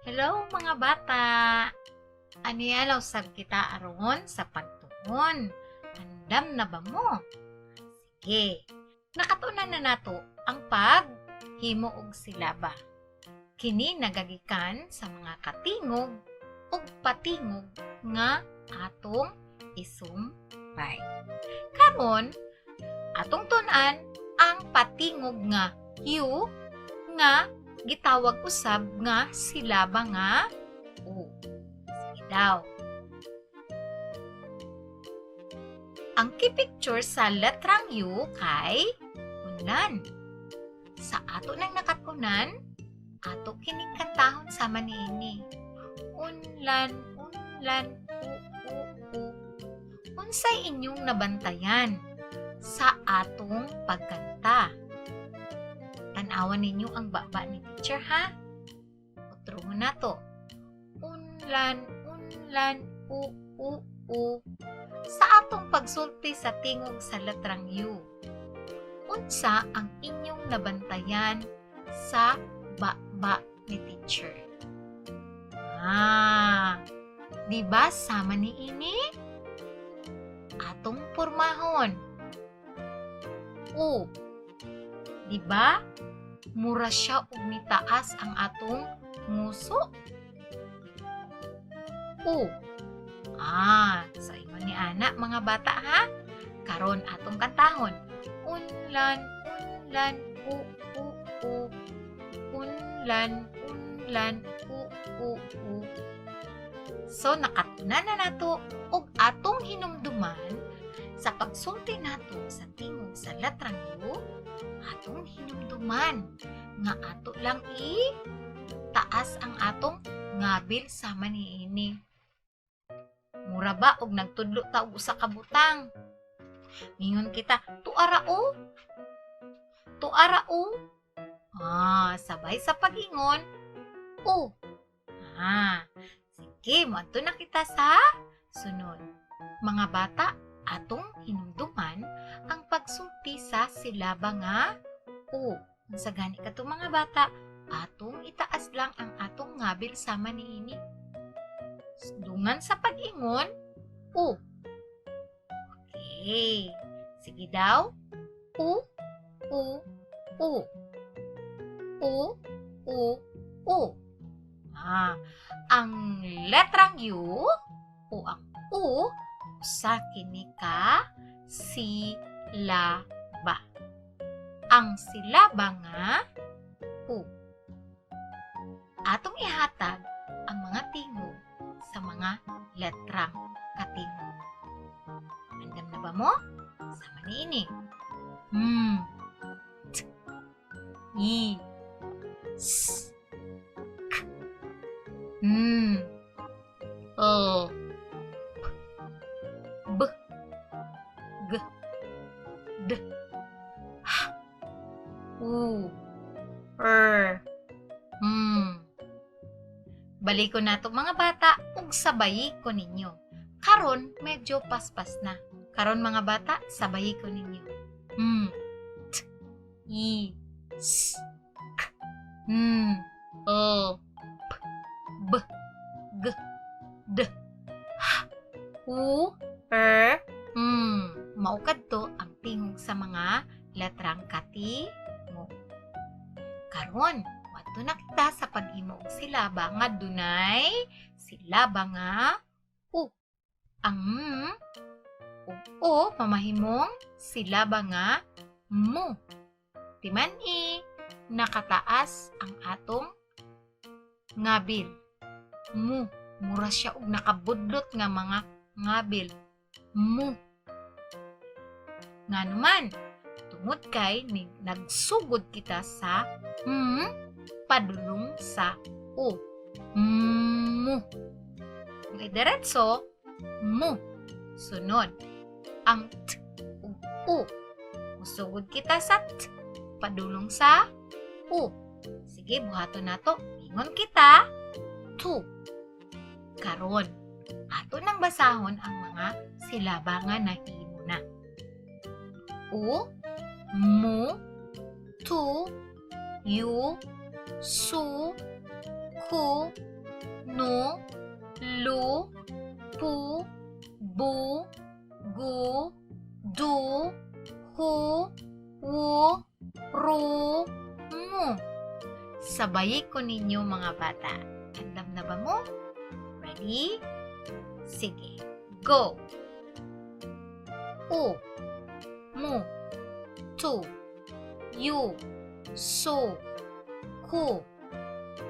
Hello, mga bata! Aniya usab kita aron sa pagtuon. Andam na ba mo? Sige. Nakatunan na nato ang paghimo og silaba. Kini nagagikan sa mga katingog ug patingog nga atong isumpay. Karon, atong tun-an ang patingog nga U nga gitawag usab nga silaba nga U. Sige daw. Ang key-picture sa letrang U kay unlan. Sa ato nang nakatunan, ato kining kantahon sama niini. Unlan, unlan, u, u, u. Unsay inyong nabantayan sa atong pagkanta? Tan-awan ninyo ang baba ni teacher, ha. Otro na to. Unlan, unlan, u, u, u. Sa atong pagsulti sa tingog sa letrang U, unsa ang inyong nabantayan sa baba ni teacher? Ah, di ba sama ni ini? Atong pormahon. U. Di ba? Mura siya og nitaas ang atong nguso. U. Ah, sa ingon ni ana, mga bata, ha. Karon atong kantahon. Unlan, unlan, u, u, u. Unlan, unlan, u, u, u. So nakatunan na nato og atong hinumduman sa pagsulti nato sa tingog sa letrang U, atong hinumduman nga ato lang i taas ang atong ngabil sama niini. Mura ba og nagtudlo ta og usa ka butang? Mingon kita, "Tuara o. Tuara o." Ah, sabay sa pag-ingon, o. Ah, sige, moadto na kita sa sunod. Mga bata, atong hinumduman ang pagsulti sa silaba nga U. Unsa gani kato, mga bata, atong itaas lang ang atong ngabil sama niini. Dungan sa pag-ingon, U. Okay. Sige daw. U, U, U. U, U, U. Ah, ang letrang U o ang U usa kini ka silaba. Ang silaba nga U. Atong ihatag ang mga tingog sa mga letrang katingog. Andam na ba mo? Sama niini. M, T, I, S, K, N, L, P, B, G, D, H, U, R, M. Balikon nato, mga bata, ug sabayi ko ninyo. Karon medyo paspas na. Karon, mga bata, sabayi ko ninyo. M, T, I, S, K, N, L, P, B, G, D, H, U, R, M. Mao kadto ang tingog sa mga letrang katingog. Karon, moadto na kita sa paghimo og silaba nga dunay silaba nga U. Ang M ug U mamahimong silaba nga mu. Timan i, nakataas ang atong ngabil. Mu, mura siya og nakabudlot nga mga ngabil. Mu. Ngano man, tungod kay ni, nagsugod kita sa M padulong sa U. Mu. Kung idiretso, mu. Sunod, ang T ug U. Musugod kita sa T padulong sa U. Sige, buhaton nato. Ingon kita, tu. Karon, ato nang basahon ang mga silaba nga nahimo na. U, mu, tu, yu, su, ku, Nu, lu, pu, bu, gu, du, hu, wu, ru, mu. Sabayi ko ninyo, mga bata. Andam na ba mo? Ready? Sige. Go! U, mu, tu, yu, su, ku,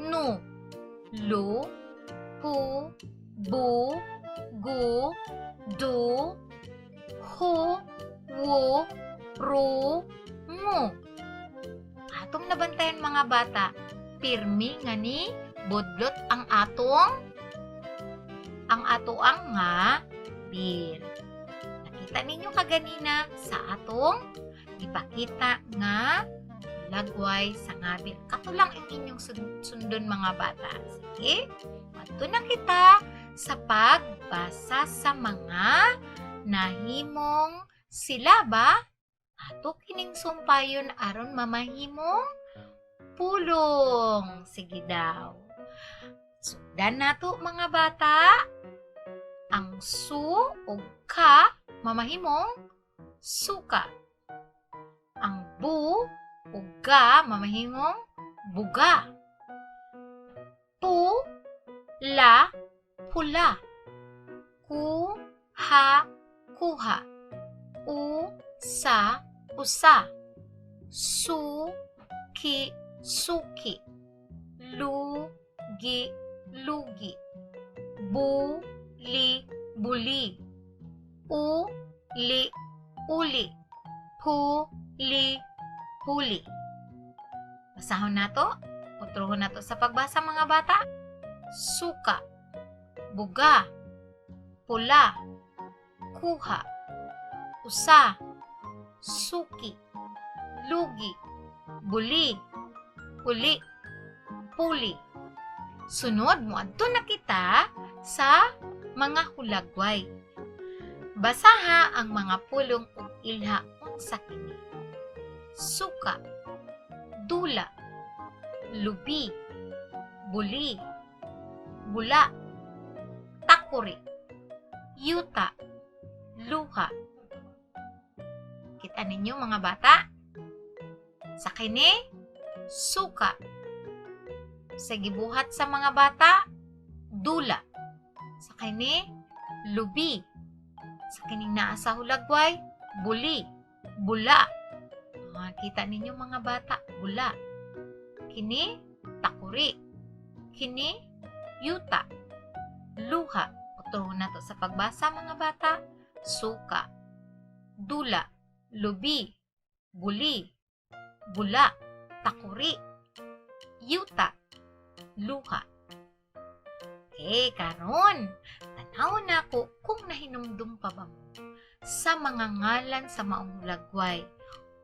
nu, lu, pu, bu, gu, du, hu, wu, ru, mu. Atong nabantayan, mga bata, pirmi nga ni budlot ang atoang nga bil. Nakita ninyo kaganina sa atong ipakita nga lagway sa ngabil. Kato lang ang inyong sundon, mga bata. Sige, adto na kita sa pagbasa sa mga nahimong silaba. Ato kining sumpayon aron mamahimong pulong. Sige daw. Sundan nato, mga bata. Ang su o ka mamahimong suka. Ang bu o ga mamahimong buga. Pu, la, pula. Ku, ha, kuha. U, sa, usa. Su, ki, suki. Lu, gi, lugi. Bu, li, buli. U, li, uli. Pu, li, puli. Basahon nato. Utrohon nato sa pagbasa, mga bata. Suka, buga, pula, kuha, usa, suki, lugi, buli, uli, puli. Sunod, moadto na kita sa mga hulagway. Basaha ang mga pulong ug ilha unsa kini. Suka, dula, lubi, buli, bula, takuri, yuta, luha. Kita ninyo, mga bata? Sa kini, suka. Sa gibuhat sa mga bata, dula. Sa kini, lubi. Sa kining naa sa hulagway, buli, bula. Kita ninyo, mga bata, bula. Kini, takuri. Kini, yuta. Luha. Utrohon nato sa pagbasa, mga bata. Suka, dula, lubi, buli, bula, takuri, yuta, luha. Okay, karon, tanaw na ko kung nahinumdum pa ba mo sa mga ngalan sa maong hulagway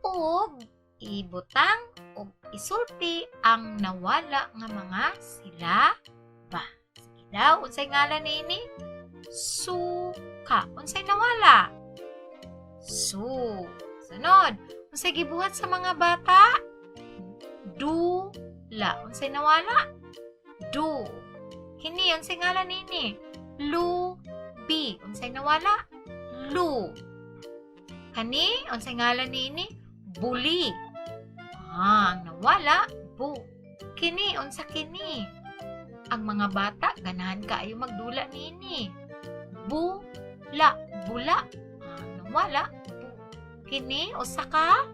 ug ibutang ug isulti ang nawala nga mga silaba. Sige daw, unsay ngalan niini? Suka. Unsay nawala? Su. Sunod, unsay gibuhat sa mga bata? Du-la. Unsay nawala? Du. Kini, unsay ngalan niini? Lu bi. Unsay nawala? Lu. Kani, unsay ngalan niini? Buli. Ah, ang nawala, bu. Kini, unsa kini? Ang mga bata ganahan kaayo magdula niini. Bu, la, bula. Ah, nawala, bu. Kini, usa ka?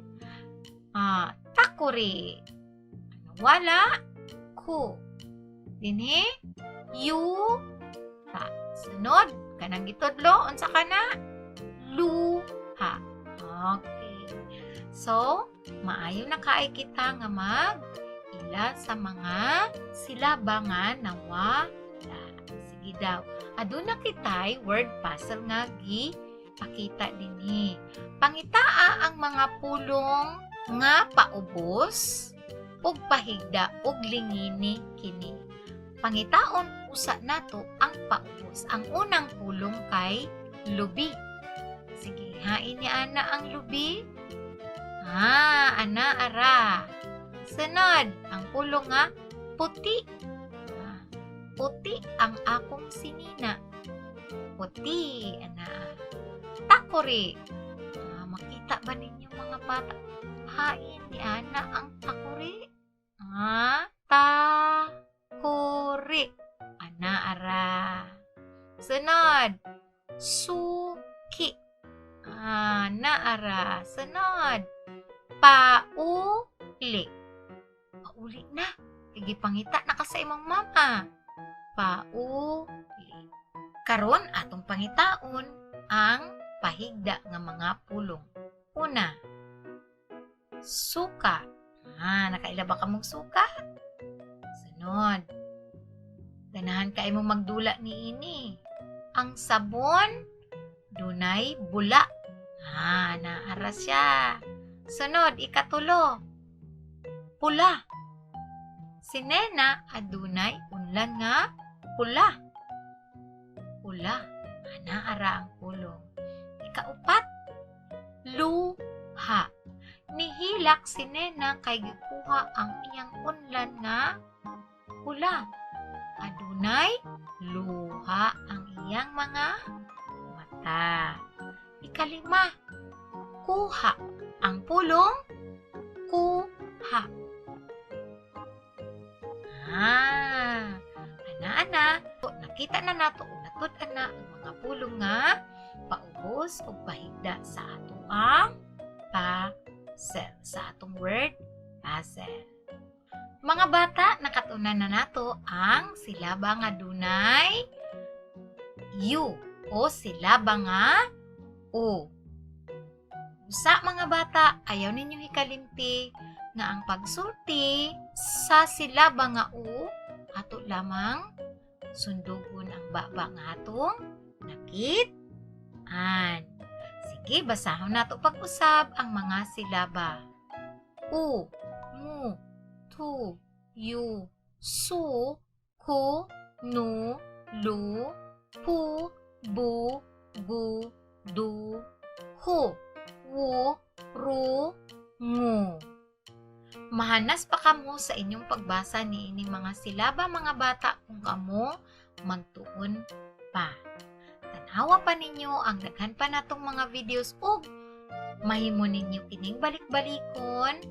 Ah, takuri. Nawala, ku. Dinhi, yu, ta. Sunod, kanang gitudlo, unsa kana? Luha. Okay. So, maayo na kaay kita nga mag ila sa mga silaba nga nawala. Sige daw. Aduna kitay word puzzle nga gi pakita dinhi. Pangitaa ang mga pulong nga paubos ug pahigda ug lingini kini. Pangitaon usa nato ang paubos. Ang unang pulong kay lubi. Sige, hain niya ana ang lubi. Ah, ana ara. Sunod, ang pulong nga puti. Ah, Puti ang akong sinina. Puti, ana. Takuri. Ah, makita ba ninyo, mga bata? Hain ni ana ang takuri. Ah, takuri. Ana ara. Sunod. Suki. Ah, naara. Sunod. Pauli. Pauli na. Sige, pangita na ka sa imong mama. Pauli. Karon atong pangitaon ang pahigda nga mga pulong. Una, suka. Ah, nakaila ba kamong suka? Sunod. Ganahan kay mo magdula ni ini. Ang sabon dunay bula. Ah, naara siya. Sunod, ikatulo. Pula. Si Nena adunay unlan nga pula. Pula. Ana ara ang pulong. Ikaupat, luha. Nihilak si Nena kay gikuha ang iyang unlan nga pula. Adunay luha ang iyang mga mata. Ikalima, kuha. Ang pulong, kuha. Ah, ana-ana, nakita na nato o natud-an na ang mga pulong nga paubos o pahigda sa atoang puzzle, sa atong word puzzle. Mga bata, nakatunan na nato ang silaba nga dunay U o silaba nga U. Sa mga bata, ayaw ninyo hikalimti nga ang pagsulti sa silaba nga U, ato lamang sundugon ang baba nga atong nakit-an. Sige, basahon nato pag-usab ang mga silaba. U, mu, tu, yu, su, ku, nu, lu, pu, bu, gu, du, hu, wu, ru, ngu. Mahanas pa kamo sa inyong pagbasa ni ining mga silaba, mga bata, kung kamo magtuon pa. Tanawa pa ninyo ang daghan pa natong mga videos ug mahimo ninyo kining balik-balikon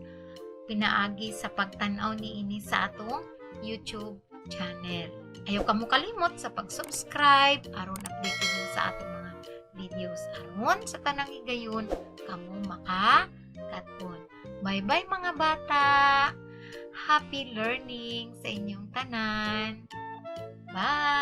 pinaagi sa pagtan-aw niini sa atong YouTube channel. Ayaw kamo kalimot sa pag-subscribe aron updated mo sa atong mga videos, aron sa tanang higayon kamo maka-kat-on. Bye-bye, mga bata. Happy learning sa inyong tanan. Bye!